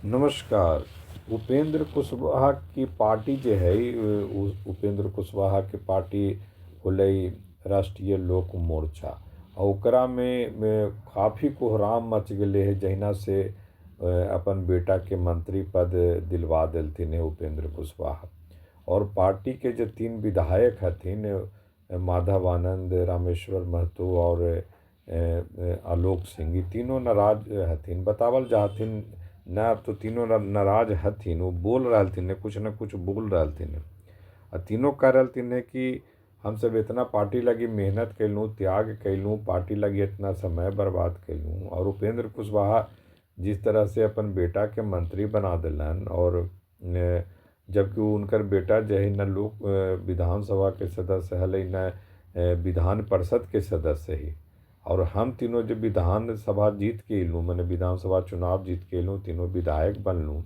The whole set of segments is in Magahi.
नमस्कार। उपेंद्र कुशवाहा की पार्टी जे है, उपेंद्र कुशवाहा के पार्टी होलै राष्ट्रीय लोक मोर्चा। आ ओकरा में काफ़ी कोहराम मच गेलै है जहिना से अपन बेटाके मंत्री पद दिलवा देलथिन है उपेंद्र कुशवाहा। और पार्टी के जो 3 विधायक हथिन, माधव आनंद, रामेश्वर महतो और आलोक सिंह, ये तीनों नाराज हथिन बतावल जाथिन ना। अब तो तीनों नाराज हथिन, वो बोल रहलथिन, कुछ न कुछ बोल रहलथिन। आ तीनों कह रहलथिन कि हम सब इतना पार्टी लगी मेहनत कैलूँ, त्याग कैलूँ, पार्टी लगी इतना समय बर्बाद कैलूँ, और उपेंद्र कुशवाहा जिस तरह से अपन बेटा के मंत्री बना दिलन, और जबकि उनकर बेटा जो है न लोक विधानसभा के सदस्य हलै न विधान परिषद के सदस्य ही, और हम तीनों जो विधानसभा जीत के अयलूँ, माने विधानसभा चुनाव जीत के अयलूँ, तीनों विधायक बनलूँ,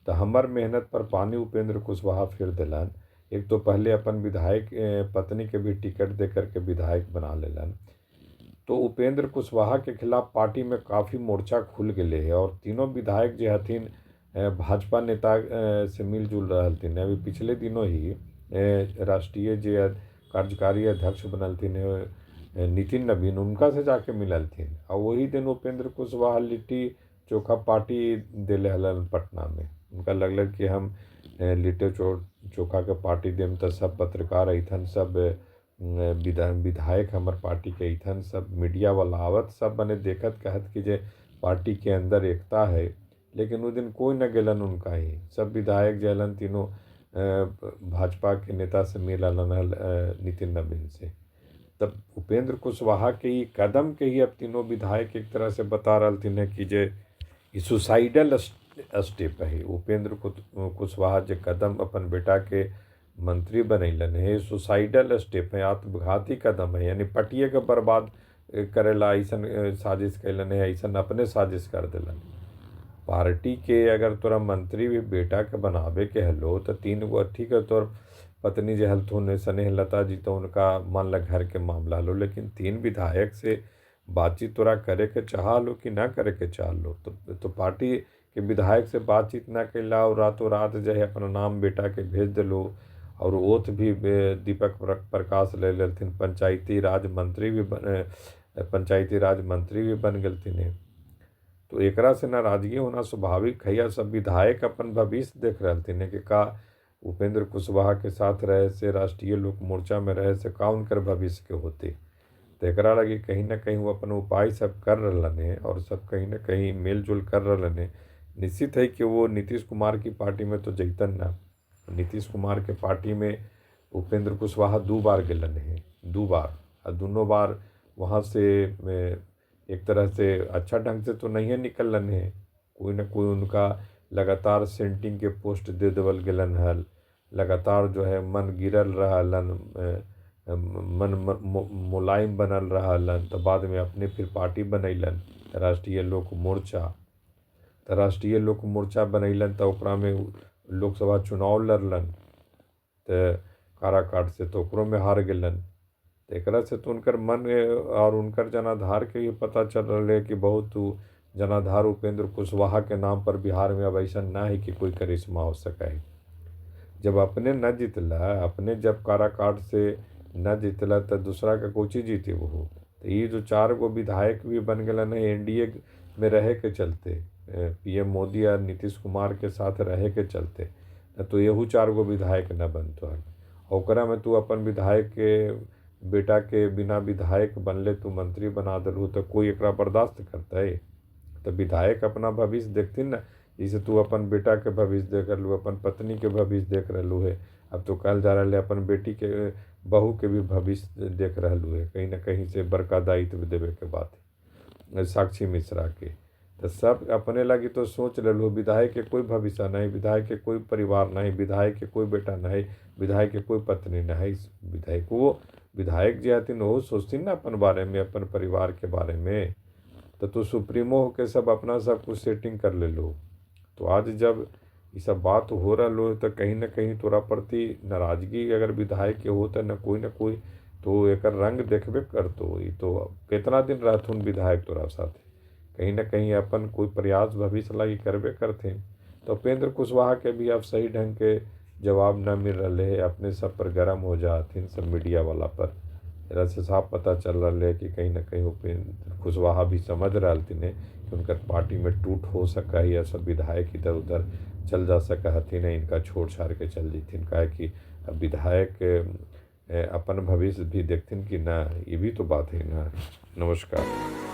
तो हमर मेहनत पर पानी उपेंद्र कुशवाहा फेर दिलन। एक तो पहले अपन विधायक पत्नी के भी टिकट दे करके विधायक बना लेलन। तो उपेंद्र कुशवाहा के खिलाफ पार्टी में काफ़ी मोर्चा खुल गए है, और तीनों विधायक जो हथिन भाजपा नेता से मिलजुल रहलथिन। अभी पिछले दिनों ही राष्ट्रीय जे कार्यकारी अध्यक्ष बनलथिन नितिन नवीन, उनका से जाके मिललथिन। और वही दिन उपेंद्र कुशवाहा लिट्टी चोखा पार्टी दिले हलन पटना में। उनका लगल कि हम लिट्टी चोखा के पार्टी देम तो सब पत्रकार अइथन, सब विधायक हमर पार्टी के अइथन, सब मीडिया वाला आवत, सब बने देखत कहत कि जे पार्टी के अंदर एकता है। लेकिन वो दिन कोई न गेलन उनका ही, सब विधायक जलन तीनों भाजपा के नेता से मिललन हल नितिन नवीन से। तब उपेंद्र कुशवाहा के ही कदम के ही अब तीनों विधायक एक तरह से बता रहलथिन कि जे सुसाइडल स्टेप है। उपेंद्र कुशवाहा जे कदम अपन बेटा के मंत्री बनैलन है, सुसाइडल स्टेप है, आत्मघाती कदम है, यानी पटिए के बर्बाद करेला ऐसन साजिश कैलन है, ऐसन अपने साजिश कर दिलन। पार्टी के अगर तोरा मंत्री भी बेटा के बनावे के हलो तो 3 गो ठीक है, तोर पत्नी जे हलथुन स्नेह लता जी तो उनका मान ल घर के मामला हलो, लेकिन 3 विधायक से बातचीत तोरा करे के चाह लो कि ना करे के चाह लो, तो पार्टी के विधायक से बातचीत ना कैला और रातों रात जो है अपना नाम बेटा के भेज दिलो। और ओथ भी दीपक प्रकाश ले लेलथिन, पंचायती राज मंत्री भी पंचायती राज मंत्री भी बन गेलथिन। तो एकरा से नाराजगी होना स्वाभाविक है। सब विधायक अपन भविष्य देख रहलथिन कि का उपेंद्र कुशवाहा के साथ रहे से, राष्ट्रीय लोक मोर्चा में रहे से का उनकर भविष्य के होते। तो एकरा लगी कहीं ना कहीं वो अपन उपाय सब कर रहलन है और सब कहीं ना कहीं मेलजोल कर रहलन है। निश्चित है कि वो नीतीश कुमार की पार्टी में तो जैतन ना। नीतीश कुमार के पार्टी में उपेंद्र कुशवाहा 2 बार गेलन है, 2 बार, और दोनों बार वहाँ से एक तरह से अच्छा ढंग से तो नहीं निकलन है। कोई ना कोई उनका लगातार सेंटिंग के पोस्ट दे देवल गेलन हल, लगातार जो है मन गिरल रहलन, मन मुलायम बनल रहलन। तो बाद में अपने फिर पार्टी बनैलन राष्ट्रीय लोक मोर्चा। तो राष्ट्रीय लोक मोर्चा बनैलन तो ओकरा में लोकसभा चुनाव लड़लन तो काराकाट से, तो ओकरो में हार गेलन। तो एकरा से तो उनकर मन और उनकर जनाधार के भी पता चल रहा है कि बहुत जनाधार उपेंद्र कुशवाहा के नाम पर बिहार में अब ऐसा ना है कि कोई करिश्मा हो सका है। जब अपने न जीतला, अपने जब काराकाट से न जीतला तो दूसरा का कोची जीते वो। तो ये जो 4 गो विधायक भी बन गए है एनडीए में रहे के चलते, पीएम मोदी और नीतीश कुमार के साथ रहे के चलते, तो यहू 4 गो विधायक न बनतो। ओकरा में तू अपन विधायक के बेटा के बिना विधायक बनले तू मंत्री बना दलू तो कोई एकरा बर्दाश्त करता है? तो विधायक अपना भविष्य देखती न, जैसे तू अपन बेटा के भविष्य देख रहलू, अपन पत्नी के भविष्य देख रहलू है, अब तो कहल जा रहा है अपन बेटी के बहू के भी भविष्य देख रहलू है, कहीं ना कहीं से बड़का दायित्व देवे के बात है साक्षी मिश्रा के। तो सब अपने लगी तो सोच लू, विधायक के कोई भविष्य नहीं, विधायक के कोई परिवार नहीं, विधायक के कोई बेटा नहीं, विधायक के कोई पत्नी नहीं। विधायक वो विधायक जे हथिन वो सोचथिन ना अपन बारे में, अपन परिवार के बारे में। तो तू सुप्रीमो होके सब अपना सब कुछ सेटिंग कर ले लो। तो आज जब ये सब बात हो रहा लो तो कहीं ना कहीं तोरा प्रति नाराजगी अगर विधायक के हो तो न कोई तो एक रंग देखबे करतो। ये तो कितना दिन रहथुन विधायक तोरा साथे, कहीं ना कहीं अपन कोई प्रयास भविष्य लागी करबे करथिन। तो उपेंद्र कुशवाहा के भी अब सही ढंग के जवाब न मिल रहा है, अपने सब पर गर्म हो जाथिन सब मीडिया वाला पर। एकरा से साफ पता चल रहा है कि कहीं ना कहीं उपेंद्र कुशवाहा भी समझ रहा हथिन कि उनकर पार्टी में टूट हो सका है या सब विधायक इधर उधर चल जा सका हथिन, इनका छोड़ छाड़ के चल जथिन। काहे कि अब विधायक अपन भविष्य भी देखथिन कि ना, ये भी तो बात है ना। नमस्कार।